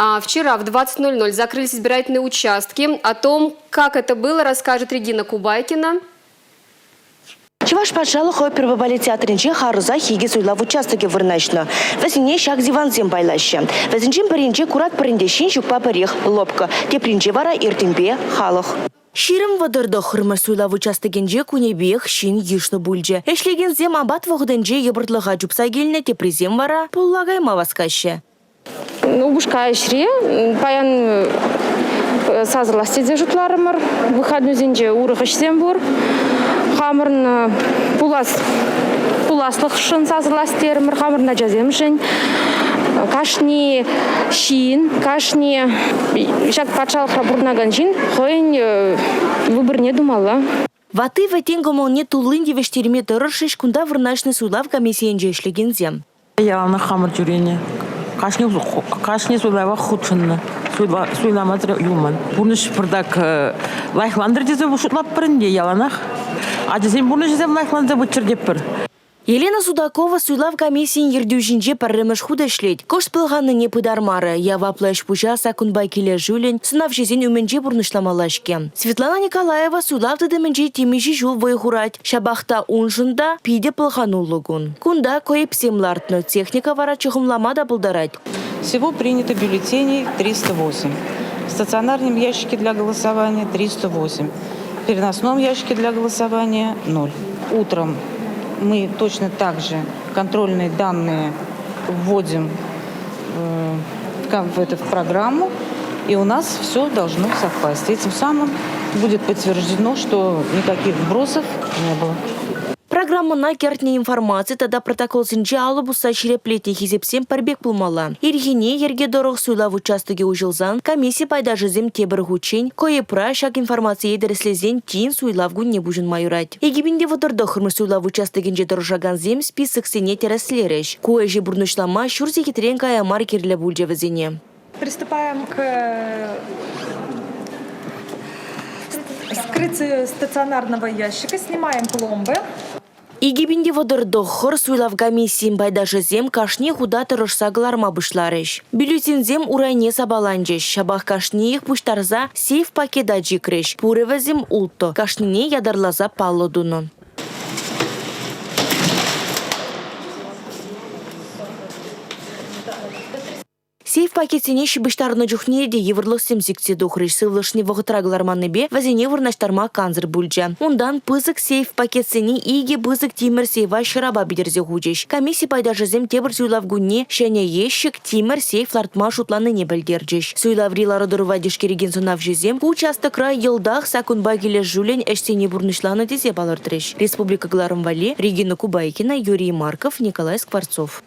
А вчера в 20.00 закрылись избирательные участки. О том, как это было, расскажет Регина Кубайкина. Чӑваш патшалӑх оперӑпа балет театрӗнче харӑсах икӗ суйлав участокӗ вырнаҫнӑ. Вӗсене ҫак дивансем пайлаҫҫӗ. Вӗсенчен пӗринче куратпӑр ӗнтӗ ҫын ҫукпа пӗрех лӑпкӑ, тепринче вара иртенпе халӑх. 29-мӗш суйлав участокӗнче кунӗпех ҫын йышлӑ пулчӗ. Ӗҫлекенсем апат вӑхӑтӗнче йӑпӑртлӑха чупса килнӗ, теприсем вара пулла кайма васкаҫҫӗ. Упӑшка ӗҫре паян сасӑлас тесе шутларӑмӑр. Выходнойсенче урӑх ӗҫсем пур. Хамӑрӑн пулас пуласлӑхшӑн сасӑлас терӗмӗр, хамӑрӑн ачасемшӗн. Кашни ҫын, кашни ҫак патшалӑхра пурӑнакан ҫын хӑйӗн выборне тумалла. Ватти-вӗттин кӑмӑлне туллин тивӗҫтерме тӑрӑшрӗҫ кунта вырнаҫнӑ суйлав комиссийӗнче ӗҫлекенсем. Яланах хамӑр тӳренӗ. Кашни, кашни суйлавах хутшӑннӑ. Суйламасӑр юлман. Пурнӑҫ пӑртак лайӑхлантӑр тесе шутлатпӑр ӗнтӗ яланах. Ачасен пурнӑҫӗсем лайӑхланса пыччӑр тетпӗр. Елена Судакова суйлав комиссийӗн ертӳҫинче пӗрремӗш хут ӗҫлет. Кӑшт пӑлханнине пытармарӗ. Яваплӑ ӗҫ-пуҫа саккунпа килӗшӳллӗн сӑнавҫӑсен умӗнче пурнӑҫламалла-ҫке. Светлана Николаева суйлав тытӑмӗнче темиҫе ҫул вӑй хурать. Ҫапах та уншӑн та питӗ пӑлхануллӑ кун. Кунта коэпсем лартнӑ, техника вара чӑхӑмлама та пултарать. Всего принято бюллетеней 308. В стационарном ящике для голосования 308. В переносном ящике для голосования 0. Утром мы точно так же контрольные данные вводим в эту программу, и у нас все должно совпасть. Этим самым будет подтверждено, что никаких вбросов не было. Программӑна кӗртнӗ информаци тата протоколсенче алӑ пусса ҫирӗплетнӗ хисепсем пӗр пек пулмалла. Ирхине йӗрке тӑрӑх суйлав участокӗ уҫӑлсан комисси пайташӗсем тепӗр хутчен КОЭПра ҫак информацие тӗрӗслесен тин суйлав кунне пуҫӑнма юрать. 2039-мӗш суйлав участокӗнче тӑрӑшакансем списоксене тӗрӗслерӗҫ. Ку ӗҫе пурнӑҫлама ҫур сехетрен кая мар кирлӗ пулчӗ вӗсене. Приступаем к вскрытию стационарного ящика, снимаем пломбы. 2039 суйлав комиссийӗн пайташӗсем кашни хута тӑрӑшса кӑларма пуҫларӗҫ. Бюллетеньсем урайне сапаланчӗҫ, ҫапах кашниех пуҫтарса сейф пакета чикрӗҫ. Пурӗ вӗсем улттӑ, кашнине ятарласа паллӑ тунӑ. Сейф пакетсене ҫыпӑҫтарнӑ чухне те йывӑрлӑхсем сиксе тухрӗҫ. Сывлӑшне вӑхӑтра кӑларманнипе вӗсене вырнаҫтарма кансӗр пулчӗ. Унтан пысӑк сейф пакетсене икӗ пысӑк тимӗр сейфа ҫӑрапа питӗрсе хучӗҫ. Комисси пайташӗсем тепӗр суйлав кунне ҫӗнӗ ещӗк тимӗр сейф лартма шутланине пӗлтерчӗҫ. Суйлаври лару-тӑрӑва тишкерекен сӑнавҫӑсем ку участокра йӑлтах саккунпа килӗшӳллӗн ӗҫсене пурнӑҫланӑ тесе палӑртрӗҫ. Республика кӑларӑм валли Регина Кубайкина, Юрий Марков, Николай Скворцов.